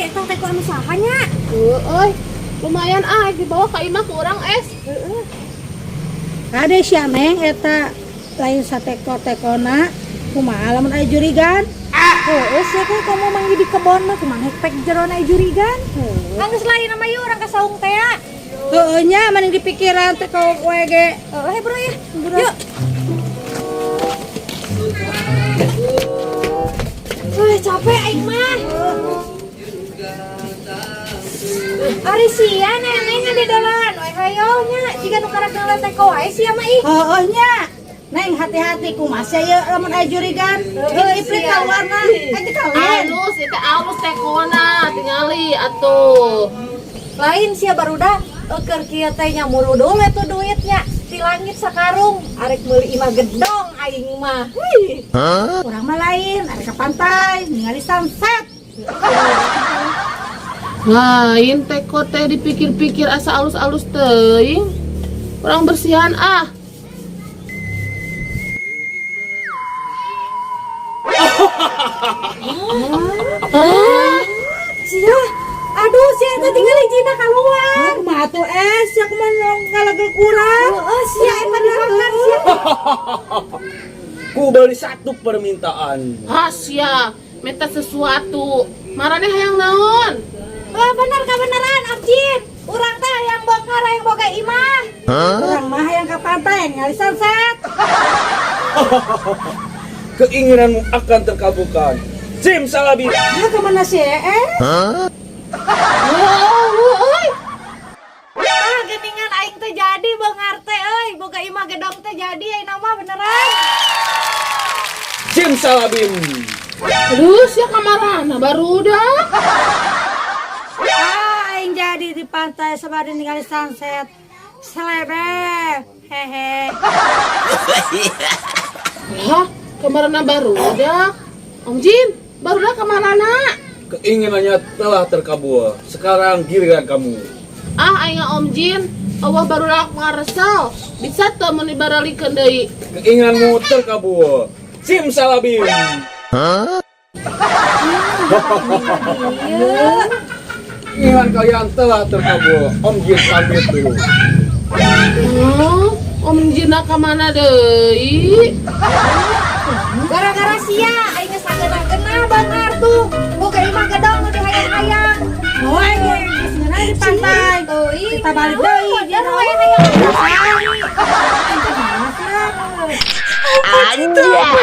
Eta teko anu saha nya? Heueuh. Lumayan ah dibawa ka imah ku urang es. Heeh. Kade sia, Neng, eta lain sateko-tekona, kumaha lamun aya jurigan? Heeh, sia teh komo manggih di kebon mah kumaha pek jerona aya jurigan. Anggeus lain mah yuk urang ka saung teh ya. Heueuh nya, mending dipikiran teko we ge. Heeh, bro ya. Yuk. Wah, capek aing mah. Ari sia neneng ngadedolan we hayo nya jiga nu karak ngeula teko wae sia mah ih. Heueuh nya. Neng, hati-hati, kumaha sia ieu lamun aya jurigan? Iprit kaluarna, eh kalian. Alus itu, alus tekona tingali atuh. Lain sia barudak keur kieu teh nya murudul we tuh duitnya di langit sakarung arek meuli imah gedong aing mah. Wih. Urang mah lain, arek ka pantai ningali sunset. Lain teko teh dipikir-pikir asa alus-alus teuing. Urang bersihan ah. Sia, aduh sia eta tinggal jina keluar. Kumaha tuh es, sia kumaha ngalegel kurang? Heeh, sia eta dimakan sia. Ku beri satu permintaan. Hasya, minta sesuatu. Marane hayang naon? Wah, bener kebenaran Abjin. Urang teh hayang bongkar hayang boga imah. Urang mah hayang ka pantai ningali sunset. Keinginanmu akan terkabulkan. Simsalabim. Ya kemana sih eh? Heueuh, euy. Ah, geningan aing teh jadi beunghar teh euy, boga imah gedong teh jadi aing mah beneran. Simsalabim. Aduh, sia kamarana barudak. Ah, aing jadi di pantai sabari ningali sunset. Selebe. Hehe. Hah, kamarana barudak? Om Jin, barudak kamarana? Keinginannya telah terkabul. Sekarang giliran kamu. Ah, aing Om Jin, Allah barudak ngaresel. Bisa teu mun dibaralikeun deui. Keinginanmu terkabul. Simsalabim. Keinginan kalian telah terkabul. Om Jin pamit dulu. Oh, Om Jin ka mana deui? Gara-gara sia aing geus sageuna-geuna beunghar tuh. Boga imah gedong nu dihayang-hayang. Oh, aing geus ngeunah di pantai. Teuing. Kita balik deui. Bener we hayang. Anjay.